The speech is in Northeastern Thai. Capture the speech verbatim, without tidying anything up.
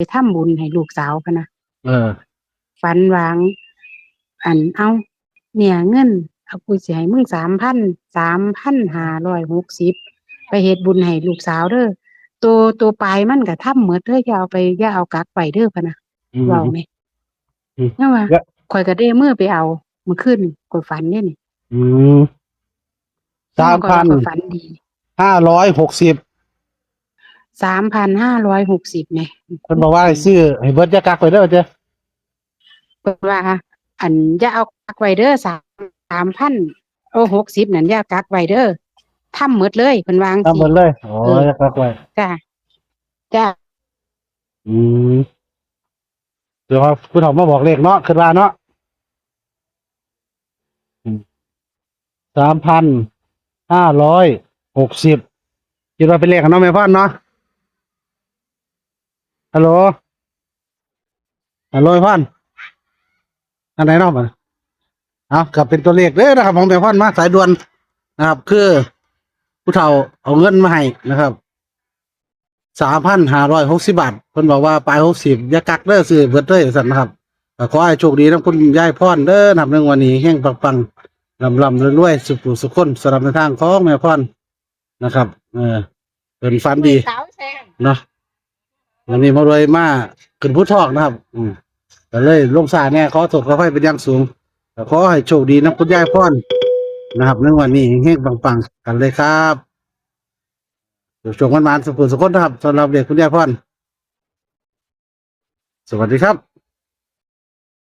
ไปทำบุญให้ลูกสาวพะนะ เออ ฝันหวาง อัน เอ้า เนี่ย เงิน เอา กูสิให้มึงสามพัน สามพันห้าร้อยหกสิบ ไปเฮ็ดบุญให้ลูกสาวเด้อ ตัว ตัวปลายมันก็ทำหมดเด้อ อย่าเอาไป อย่าเอากักไว้เด้อพะนะ อืม เว้าแหม อืม ยังว่า แล้ว ข่อยก็ได้มือไปเอา มื้อคืนนี่ ข่อยฝันเด้นี่ อืม แล้วข่อยว่า สามพัน ข่อยฝันดี ห้าร้อยหกสิบ สามพันห้าร้อยหกสิบ แหม เพิ่นบอกว่าให้ซื้อให้เบิด อย่ากักไว้เด้อเจ้ เพิ่นว่า อัน อย่าเอากักไว้เด้อ สาม สามพัน โอ้ หกสิบ นั่น อย่ากักไว้เด้อ ทำหมดเลย เพิ่นว่าจั่งซี้ ทำหมดเลย อ๋อ เออ อย่ากักไว้ จ้ะ จ้ะ อืม เดี๋ยวว่าผู้เฒ่ามาบอกเลขเนาะ คิดว่าเนาะ อืม สามพันห้าร้อยหกสิบ คิดว่าเป็นเลขของน้องแม่พรเนาะ ฮัลโหล ฮัลโหล แม่พร อันไหนเนาะบัดนี้ เอา ก็เป็นตัวเลขเด้อนะครับ ของแม่พรมาสายด่วนนะครับ คือ ผู้เฒ่าเอาเงินมาให้นะครับ สามพันห้าร้อยหกสิบบาท เพิ่นบอกว่าปลายหกสิบ อย่ากักเด้อ ซื้อเบิดเลย ว่าซั่นนะครับ ก็ขอให้โชคดีนำคุณยายพรเด้อนะครับ ในงวดนี้เฮงปังๆ ร่ำๆ รวยๆ สุขๆ สุขคน สำหรับแนวทางของแม่พรนะครับ เออ เพิ่นฝันดี สาวแซง เนาะ วันนี้มารวยมาขึ้นภูทอกนะครับ อืม ก็เลยลงช้าแน่ ขอโทษขออภัยเป็นอย่างสูง ก็ขอให้โชคดีนำคุณยายพรนะครับ ในงวดนี้เฮงๆ ปังๆ กันเลยครับ โชคๆ หมานๆ สุขๆ สุขคนนะครับ สำหรับเลขคุณยายพร สวัสดีครับ